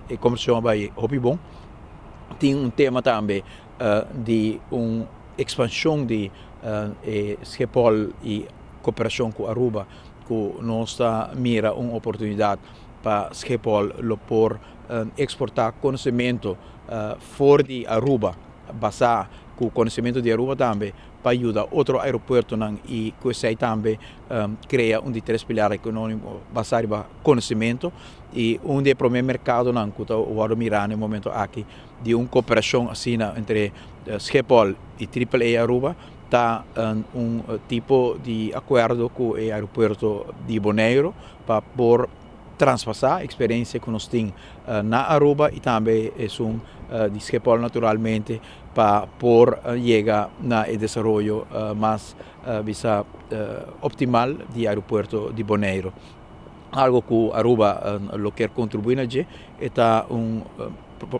E kombersashon a bai hopi bon. Tin un tema tambe di un ekspanshon di e Schiphol i koperashon ku Aruba, ku nos ta mira un oportunidat pa Schiphol lo por eksportá konosementu for di Aruba, basá ku konosementu di Aruba tambe pa yuda otro aeropuertonan i ku esei tambe krea un di tres pilar ekonómiko basá riba konosementu. I un di e promé merkadonan ku ta wòrdu mirá na e momento aki di un koperashon asina entre Schiphol i Triple A Aruba ta un tipo di akuerdo ku e aeropuerto di Boneiru pa por traspasá eksperensia ku nos tin na Aruba i tambe esun di Schiphol naturalmente pa por yega na e desaroyo mas bisa optimal di aeropuerto di Boneiru. Algo ku Aruba lo kier kontribuí na dje e ta un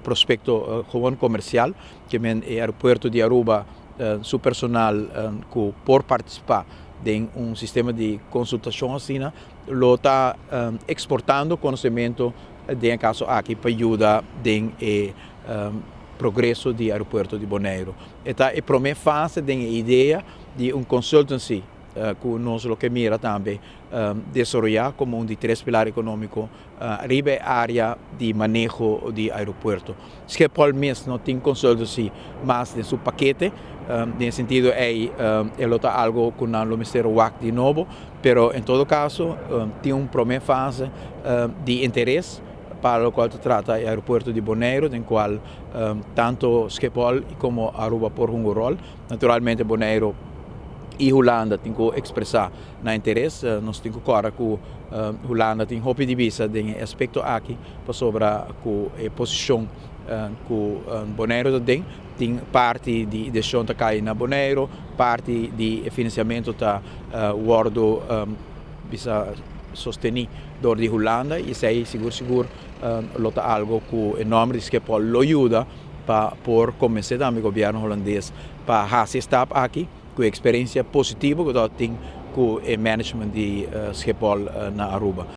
prospekto gewoon komersial ke men e aeropuerto di Aruba su personal ku por partisipá den un sistema di konsultashon asina lo ta eksportando konosementu den e kaso aki pa yuda den e progreso di aeropuerto di Boneiru. E ta e promé fase den e idea di un consultancy ku nos lo ke mira tambe desaroyá komo un di tres pilar ekonómiko riba e área di maneho di aeropuerto. Schiphol mes no tin consultancy mas den su pakete, den e sentido ei e lo ta algo ku nan lo mester wak di nobo, pero en todo kaso tin un promé fase di interes pa lokual ta trata e aeropuerto di Boneiru den kual tanto Schiphol komo Aruba por hunga un ròl. Naturalmente Boneiru i Hulanda tin ku ekspresá nan interes. Nos tin ku kòrda ku Hulanda tin hopi di bisa den e aspekto aki pasobra ku e posishon ku Boneiru ta den, tin parti di desishon ta kai na Boneiru, parti di e finansiamentu ta wòrdu bisa sostení dor di Hulanda i esei sigur sigur lo ta algu ku e nòmber di Schiphol lo yuda pa por konvensé tambe gobièrnu hulandes pa hasi e stap aki ku e eksperensia positivo ku ta tin ku e management di Schiphol na Aruba.